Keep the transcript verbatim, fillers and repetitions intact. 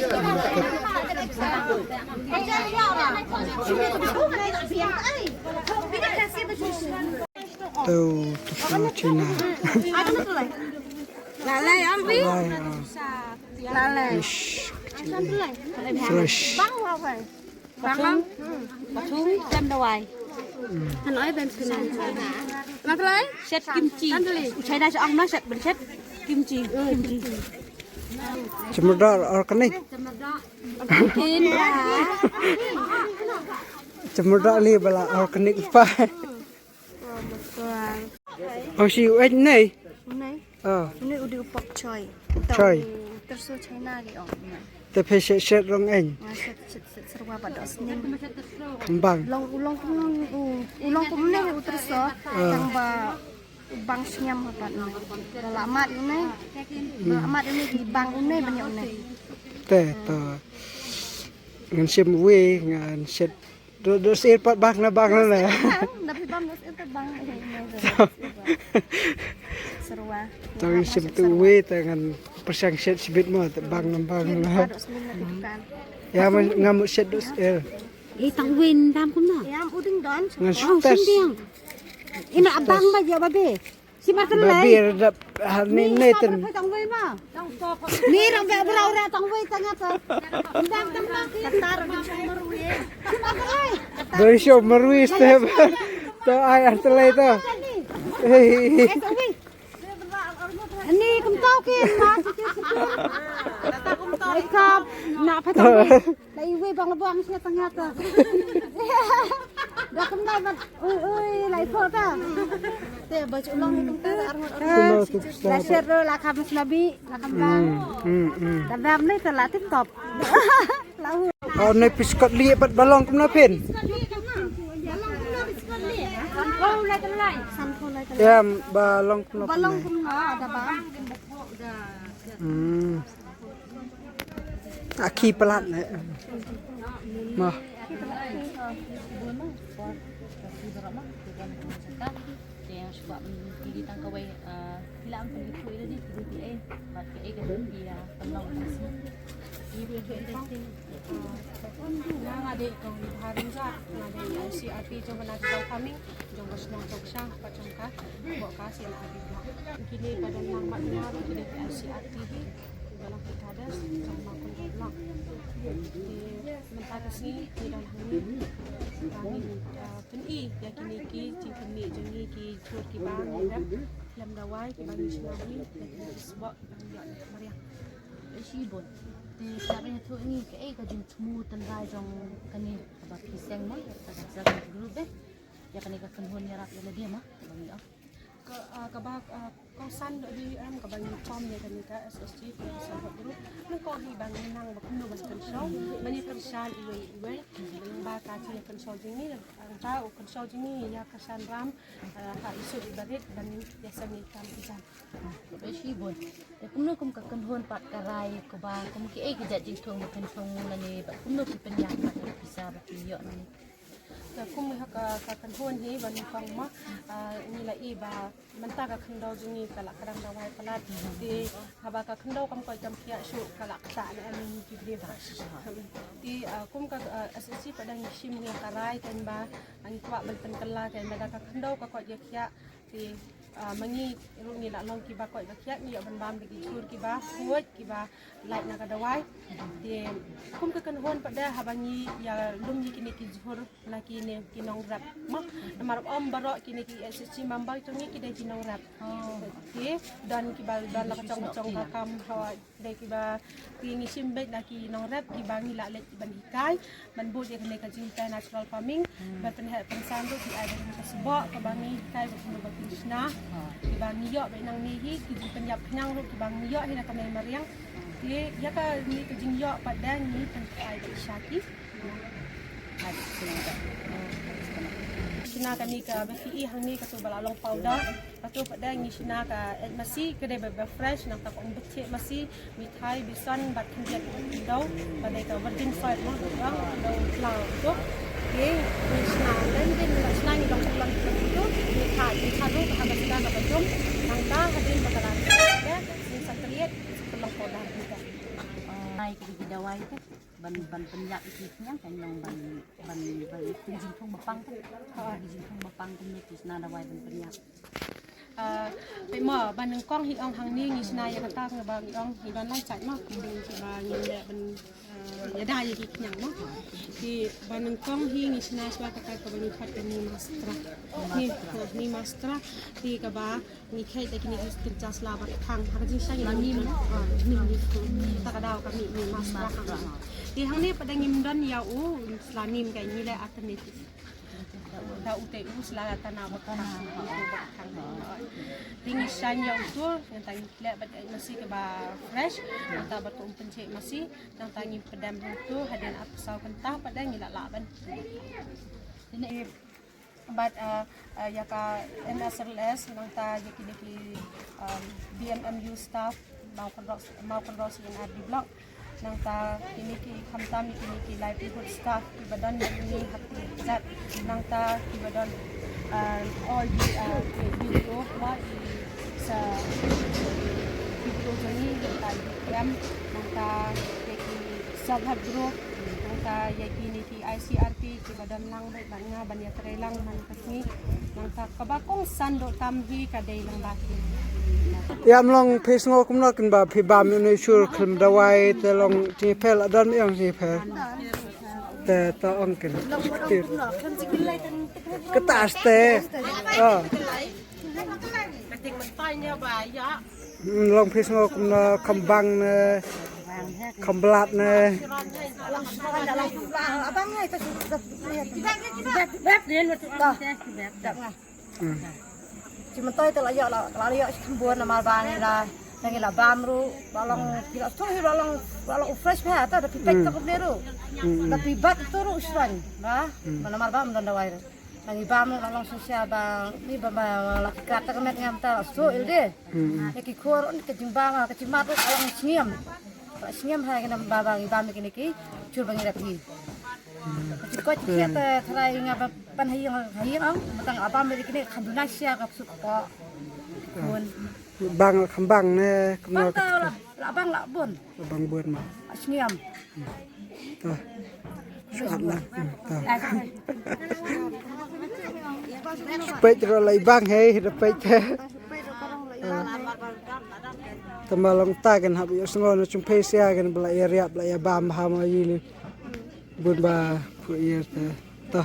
To, to, to, China. Lalai, ambi. Lalai, ah. Lalai. Fresh. Fresh. Bang wa bai. Bang, bang. Pathum, tem dawai. Han oi ben pina. Lalai. Shet kimchi. U China sa ong na shet ben shet kimchi. Kimchi. Chemurda organic. Kin. Chemurda li bala organic pa. Oh, si u ej nei. Nei. Ah. Nei u di u pok choi. Choi. Terso China li ong. Te phe shet shet rong ej. Nga shet shet shet serwa ba dos ning. Bang. Long u long kum long u u long kum nei u terso. Ah. Tang ba u bang sngem ha pat nei. Ba la mat u nei. Ba la mat u nei ki bang u nei ban ïa u nei. Te to. Ngan shim wi ngan shet. Dos ir pat bang na bang na. Napi bam dos ir pat bang. Serwa. Tang sim tu wi tangan persang set sibit mo bang na bang na. Ya, ngam set dos ir. Eh, tang wi ndam kumno? Ya, uding don. Ngan sutes. Ina abang ba ya babe. Si Martin lai. Babi redap ha ni ni ten. Tang wei ma. Ni rong ba bra ura tang wei tang apa. Ndang tang bang ki. Katar di show marui. Si Martin lai. Doi show marui step. To ai ar telai to. Hei. Ni kum tau ki ma. Kap na patang wei. Lai wei bang bang sia tang ata. Dah kemlai bat. Ui ui lai pho ta. Te ba chu long ni kum ta ar ngot. La sher ro la kham snabi la kham bang. Hmm hmm. Da bam ni ta la tip top. La hu. Oh nei piskot li bat balong kum na pin. San pho lai ta lai. San pho lai ta lai. Ya balong kum na pin. Balong kum na da ba. Hmm. Aki pelat ne. Mah. Nga nga dei kong Harinja, nga dei C R P jong ka Natural Farming jong ka shnong Toksha, ka jong ka, ka bok ka C R P block. Kine ba don lang mat nga ruh kine ki C R P hi. Ba long ki cadres jong ma Kundra Block. Te mynta ka sngi ngi don hangne ba ngin, ah, pyni ïa kine ki jingpyni jong ngi ki jhur kiba ngi rep lem dawai kiba ngi shna hi ïa kine ki sboh kiba ngi ïoh mariang. Shibun. Te ka ban ïathuh ngi kaei ka jingthmu tynrai jong kane kaba phi seng mo ïa ka self help group de. Ïa kane ka kynhun ïarap ïa lade mo kaba ngi ong. Ka, ah, kaba, ah, kongsan da dei em kaba ngi form ïa kane ka S H G, ka self help group. Nang ko hi ba ngi nang ba kumno ban kynshew, ba ngi kynshew iwei iwei. Ba ka jingkynshew jong ngi, ah, ka u kynshew jong ngi ïa ka Shan Ram, ah, ha i sut i barit ban ïa seng i kam i jan. Ba shibun. Te kumno kum ka kynhun pat ka rai kaba kum kiei ki jait jingthung ba pynthung lane ba kumno ki pynïap pat ïa ka pisa ba ki ïoh lane. Te kum ha ka, ka kynhun hi ba nyngkong ma, ah, ngi la i ba mynta ka khyndew jong ngi ka la kdang dawai palat. Te haba ka khyndew kam koit kam khiah shuh ka la ktah ne em ki briew. Te, ah, kum ka, ah, S H G pat dang ngi shim ïa ka rai kan ba ngi kwah ban pynkylla kan ba da ka khyndew ka koit ïa khiah. Te, ah, ma ngi ruh ngi la long kiba koit ba khiah ngi ïoh ban bam da ki jhur kiba khuid kiba lait na ka dawai. Te kum ka kynhun pat da haba ngi ïa lum ïa kine ki jhur na kine ki nongrep. Ma namar ym baroh kine ki S H G member jong ngi ki dei ki nongrep. Te don kiba don la ka jong ka jong ka kam hawa. Dei kiba ki ngi shim beit na ki nongrep kiba ngi la leit ban hikai ban bud ïa kane ka jinghikai natural farming ban pynheh pynsan ruh ki ai beit ka sboh kaba ngi hikai beit kumno ba kin shna kiba ngi ïoh beit nangne hi ki jingpynïap khñiang ruh kiba ngi ïoh hi na ka mei mariang. Te ïa kane ka jingïoh pat da ngi pynkhie beit sha ki. Shna kane ka ba ki i hangne ka tu ba la long powder. Katu pat da ngi shna ka eit masi ka dei ba fresh nangta ka um bit masi mithai bison bad khyndiat daw ba dei ka virgin soy mo daw daw plang tu. Ye ngi shna dan din la shna ngi dong plang tu ngi kha ngi kha tu ka ha ka shna ka ba jum nangta hadin ba ka la ka ngi sa kriat ka long ko da ngi ka. Ai ki dawai te ban ban pynïap ïa ki khñiang kan long ban ban ban ki jingthung bapang te. Ki jingthung bapang kumne ki sna dawai ban pynïap. Ah, peit mo, ba nyngkong hi ong hangne ngi sna ïa kata kaba ngi ong ngi don lai sait mo, ki ding kiba ngi leh ban, ah, ïada ïa ki khñiang mo. Ki ba nyngkong hi ngi sna shuwa kata kaba ngi khot ka ni mastra. Ni, ah, ni mastra. Ki kaba ngi khot da kine ki kynja sla ba khang. Haba jingshai ngi ni, ah, ni ni. Ta ka daw ka ni ni mastra. Ki hangne pat da ngim don ïa u sla nim ka ngi leh alternative. Da u te u sla tana ba khang. Te ngi shaiñ ïa u tur, nangta ngi leh bad masi kaba fresh, nangta bad ka um pynjeh masi, nangta ngi pdem u tur, hadien arphew saw kynta pat da ngi la lah ban. Bad, ah, ah, ïa ka M S R L S, nangta ïa kine ki, um, B M M U staff, Mawkynrew, Mawkynrew C and R D block. Nangta kine ki khamtam ïa kine ki livelihood staff kiba don ïa kine ha ki jait. Nangta kiba don, ah, all the, ah, ki B D O ba i sa B D O jong ngi nangta I D P M nangta ïa ki self help group nangta ïa kine ki I C R P kiba don lang bad ba nga ban ïatrei lang man ka sngi. Nangta kaba kongsan doh tam hi ka dei lang ba ki. Ïa mlong phi sngew kumno kin ba phi bam ïa une u sur khlem dawai te long jingpher la don ïa jingpher. Te to ong kin. Kata ste. Oh. Long phi sngew kumno kham bang ne kham blat ne. Hmm. Ci myntoi te la ïoh la la ïoh shi kham bun namar ba ngi la ngi la bam ruh ba long ki la sdang hi ba long ba long u fresh ba ta da phi pek ta kumne ruh. Da phi bat tu ruh shuan ba. Ba namar ba ym don dawai ruh. Ba ngi bam ruh la long shisha ba ni ba ba la ki kat ta ka met ngam ta la so il de. Ïa ki khor ruh ni ka jingbam ka jingmat ruh ka long sngem. Ka sngem ha kine ba ba ngi bam kine ki jur ba ngi dap hi. Ka jingkoit ki ta tharai nga ba pan ha ïing ha ïing ong ba tang abam ri kine kham duna sia ka suk ko. Bun. Bang kham bang ne kumno. Bang ta la la bang la bun. La bang bun ma. Sngem. Ta. Shuat la. Ta. Peit ro lai bang hei da peit. Tama long ta kan hap ïa sngo na chung pei sia kan bla ïa riap bla ïa bam ha ma yili. Bun ba pu ïa ta. Ta.